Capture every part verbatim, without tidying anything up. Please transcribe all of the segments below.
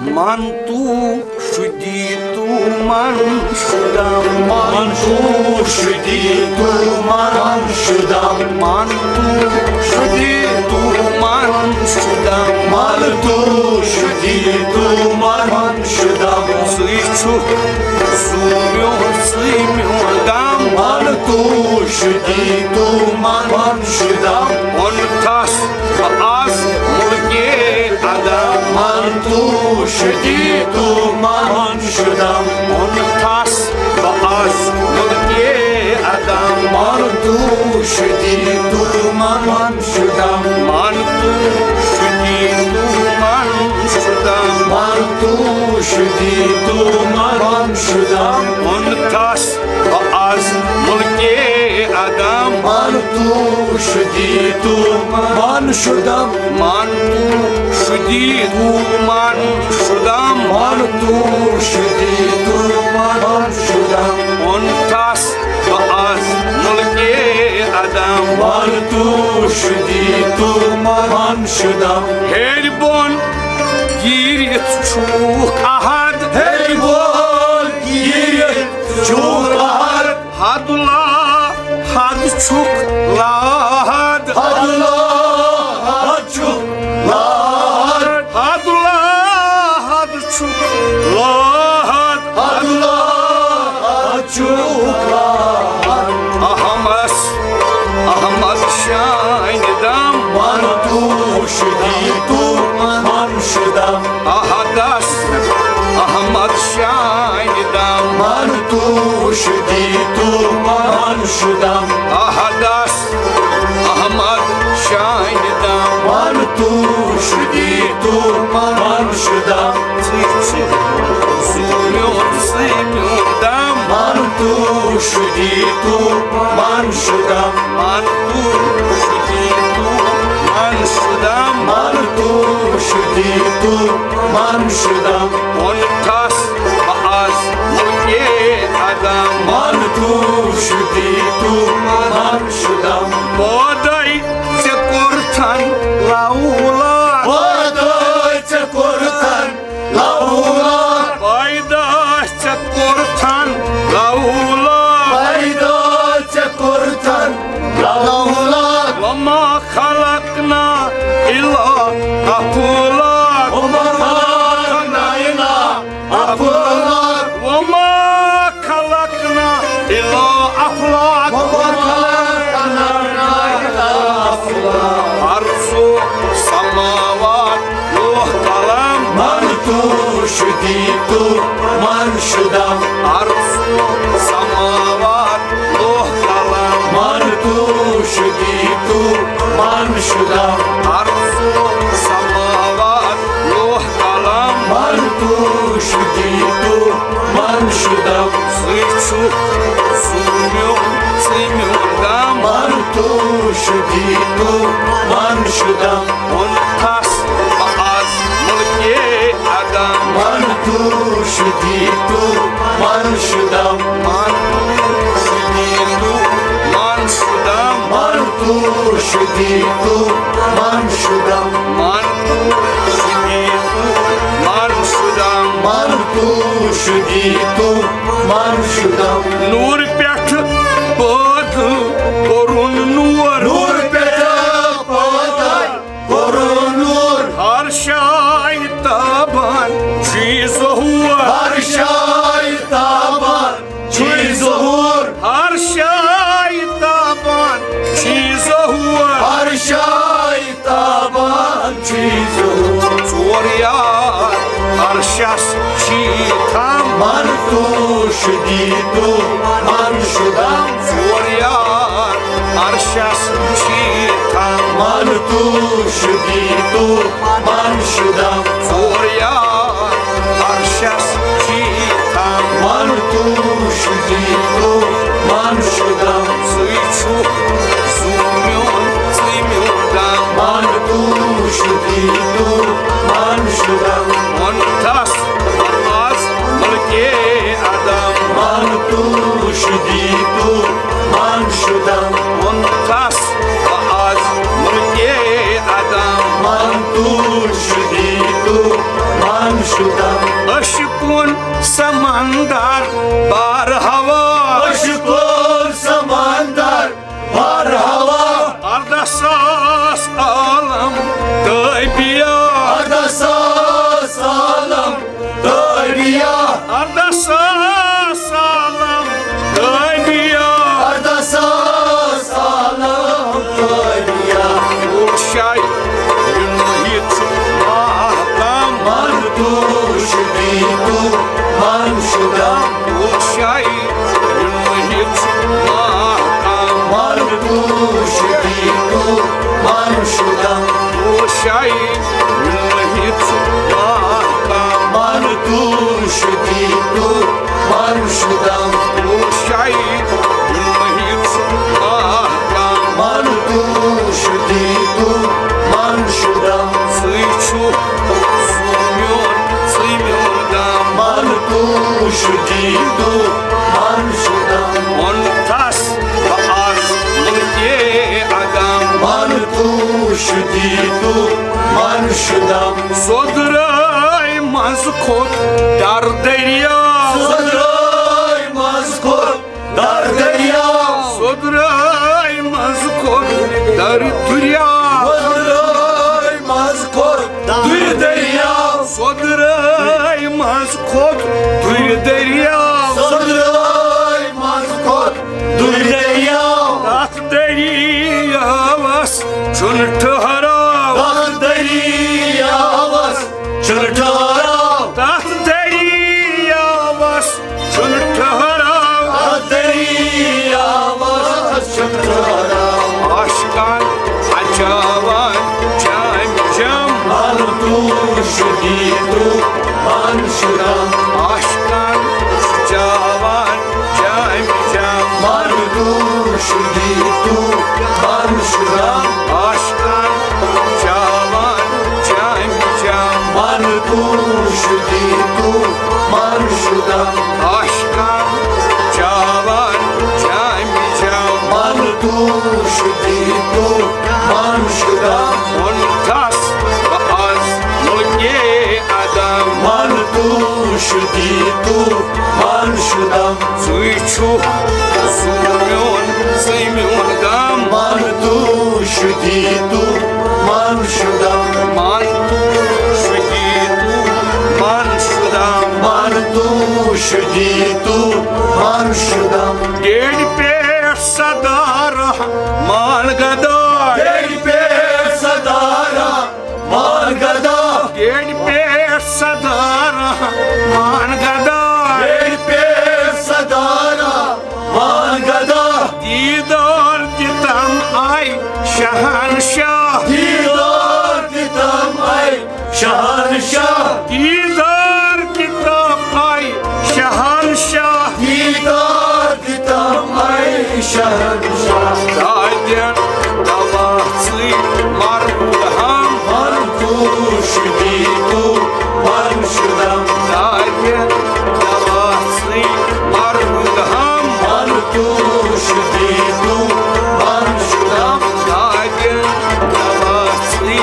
من تو شدی تو من شدم، من تو شدی تو من شدم، من تو شدی تو من شدم، من تو شدی تو من شدم. ژٕے چھُکھ زُو میون، ژٕے میون دم. من تو شدی تو من شدم. اوٚن تھس بہٕ از مُلکے عدم. من تو شدی تو من شدم. اوٚن تھس بہٕ از مُلکے عدم. من تو شدی تو من شدم. من تو شدی تو من شدم. من تو شدی تو من شدم. اوٚن تھس بہٕ از مُلکے عدم. من تو شدی تو من شدم. من تو شدی تو من شدم. من تو شدی تو من شدم. اوٚن تھس بہٕ از مُلکے عدم. من تو شدی تو من شدم. ہیٚرِ بۄن گیٖرِتھ چھُکھ احد. ہیٚرِ بۄن گیٖرِتھ چھُکھ احد. حد لا حد چھُکھ لاحد. حد لا حد چھُکھ لاحد. حد لا حد چھُکھ لاحد. حد لا حد چھُکھ لاحد. احمس احمد شانہِ دم. من تو شدی تو من شدم. احدس احمد شانہِ دم. من تو شدی تو من شدم. احدس احمد شانہِ دم. من تو شدی تو من شدم. ژٕے چھُکھ زُو میون، ژٕے میون دم. من تو شدی تو من شدم. من تو شدی تو من شدم. من تو شدی تو من شدم. اوٚن تھس بہٕ از مُلکے عدم. من تو شدی تو من شدم. پٲدَے ژےٚ کوٚرتھن لولہ. پٲدَے ژےٚ کوٚرتھن لولہ. پیدا ژےٚ کوٚرتھن لولہ. پیدا ژےٚ کوٚرتھن لولہ. وما خلقنا الا افلاک. وما خلقنا الا افلاک. وما خلقنا الا افلاک. وما خلقنا الا افلاک. عرض و سماوات لوح قلم. من تو شدی تو من شدم. عرض و سماوات لوح قلم. من تو شدی تو من شدم. عرض و سماوات لوح قلم. من تو شدی تو من شدم. ژٕے چھُکھ زُو میون، ژٕے میون دم. من تو شدی تو من شدم. اوٚن تھس بہٕ از مُلکے عدم. من تو شدی تو من شدم. من تو شدی تو من شدم. من تو شدی تو من شدم. من تو شدی تو من شدم. من تو شدی تو من شدم. نوٗرٕ پٮ۪ٹھٕ پٲدٕ کوٚرُن نوٗر. نوٗرٕ پٮ۪ٹھٕ پٲدٕ کوٚرُن نوٗر. ہر شایہِ تابان چھُے ظہوٗر. ہر شایہِ تابان چھُے ظہوٗر. ہر شایہِ تابان چھُے ظہوٗر. ہر شایہِ تابان چھُے ظہوٗر. ژور یار عرشس چھِی تھم. من تو شدی تو من شدم. ژور یار عرشس چھِی تھم. من تو شدی تو من شدم. ژور یار عرشس چھِی تھم. من تو شدی تو من شدم. ژٕے چھُکھ زُو میون، ژٕے میون دم. من تو شدی تو من شدم. اوٚن تھس بہٕ از مُلکے عدم. من تو شدی تو من شدم. اوٚن تھس بہٕ از مُلکے عدم. من تو شدی تو شدم۔ عشقن سمندر بار ہوا۔ عشقن سمندر بار ہوا۔ اردہ ساس عالم تابیا۔ اردہ ساس عالم تابیا۔ اردہ ساس عالم تابیا۔ اردہ ساس عالم تابیا۔ اوشاے یُن یِژھ ماہتم۔ من توش دیتو من شدم۔ اوشاے یُن یِژھ ماہتم۔ من توش دیتو من شدم۔ اوشاے یُن یِژھ ماہتم۔ من توش دیتو من شدم۔ اوشاے یُن یِژھ ماہتم۔ من توش دیتو من شدم۔ ژٕے چھُکھ سُہ میون، ژٕے میون غم۔ من توش دیتو من شدم۔ اوٚنتھس بہٕ از ملکے عدم۔ من توش دیتو من شدم۔ سوٚدرٲے منٛز کھوٚت ڈر دریا۔ سوٚدرٲے منٛز کھوٚت ڈر دریا۔ سوٚدرٲے منٛز کھوٚت ڈر دریا۔ سوٚدرٲے منٛز کھوٚت ڈر دریا۔ سوٚدرٲے منٛز کھوٚت ڈر دریا۔ سوٚدرٲے منٛز کھوٚت ڈر دریا۔ تتھ دریاوس چھُنہٕ ٹھہراو۔ تتھ دریاوس چھُنہٕ ٹھہراو۔ تتھ دریاوس چھُنہٕ ٹھہراو۔ تتھ دریاوس چھُنہٕ ٹھہراو۔ عاشقن اچاوان جام جام۔ من توش دیتو من شدم۔ عاشقن اچاوان جام جام۔ من توش دیتو من شدم۔ عاشقن اچاوان جام جام۔ من توش دیتو من شدم۔ عاشقن اچاوان جام جام۔ من توش دیتو من شدم۔ اوٚنتھس بہٕ از ملکے عدم۔ من توش دیتو من شدم۔ ژٕے چھُکھ سُہ میون، ژٕے میون غم۔ من توش دیتو من شدم۔ من توش دیتو من شدم۔ من توش دیتو من شدم۔ گیڈِ پٮ۪ٹھ سدارا مان گدا۔ گیڈِ پٮ۪ٹھ سدارا مان گدا۔ گیڈِ پٮ۪ٹھ سدارا مان گدا۔ گیڈِ پٮ۪ٹھ سدارا مان گدا۔ دیدار دِتم آے شہنشاہ۔ دیدار دِتم آے شہنشاہ۔ دیدار دِتم آے شہنشاہ۔ دیدار دِتم آے شہنشاہ۔ دادٮ۪ن دوا ژٕے مرحوم۔ من توش دیتو من شدم۔ دادٮ۪ن دوا ژٕے مرحوم۔ من توش دیتو من شدم۔ دادٮ۪ن دوا ژٕے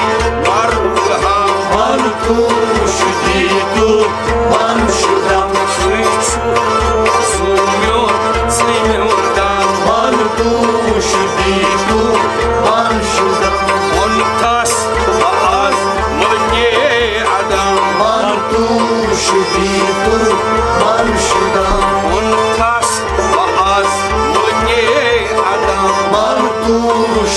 مرحوم۔ من توش دیتو من شدم۔ ژٕے چھُکھ سُہ میون، ژٕے میون غم۔ من توش دیتو من شدم۔ اوٚنتھس بہٕ از ملکے عدم۔ من توش دیتو من شدم۔ اوٚنتھس بہٕ از ملکے عدم۔ من توش